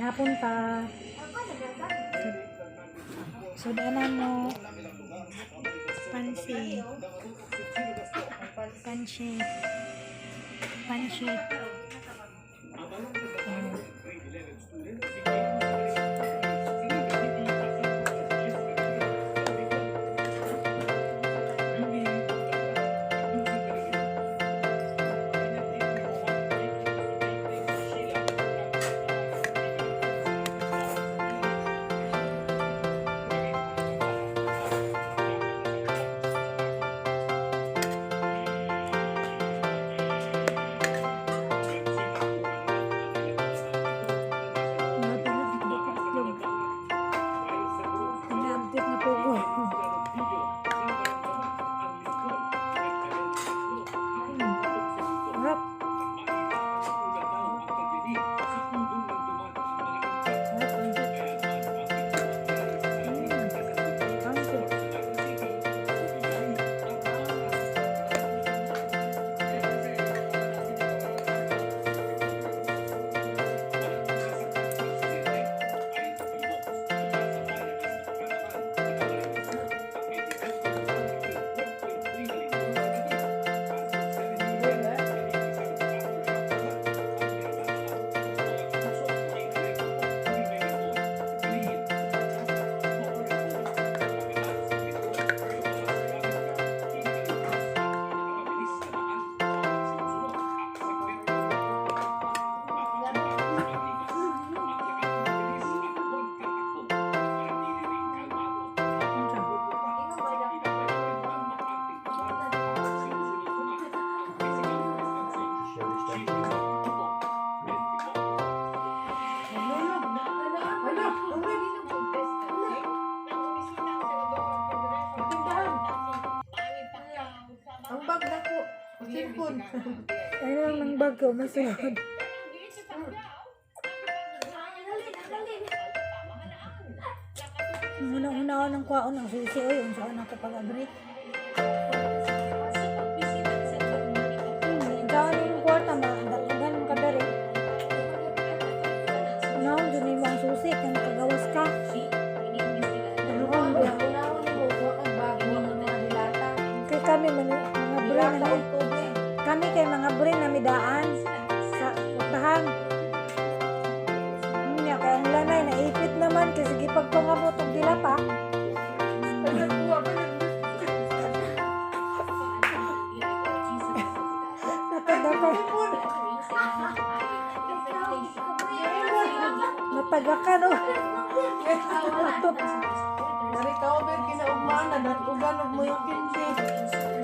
Hapon pa. So, daanan mo. Pansit. Pansit. Pansit. Oh. Inaabot na po ko. Sarap. Sarap, pansit. Pansit. Unsa? Ano? Ulit. Tindahan. Ang bag na ko. Cellphone. Ay lang ng bag ko, masunod. Una-una ako ng kwaon ng susi, oy, unsa ako nakapag-abri. Unsa yung kwarta, madalagan mo kadari. Unahon, dun mo ang susi, kung nakagawas ka. Unahon, ba? Unahon mo, wa kang bag, wa kang mga dilata. Kay kami, mga bre Dilata na og tubig. kami kay mga bre na midaan sa putahan. Nya kay ang lanay naipit naman kay sige pagpangabot og dilata. Nagkuha ka ng Natagaka. Natagaka no. Atop. Na-recover kinaugmaan na datugan og mo yung 15.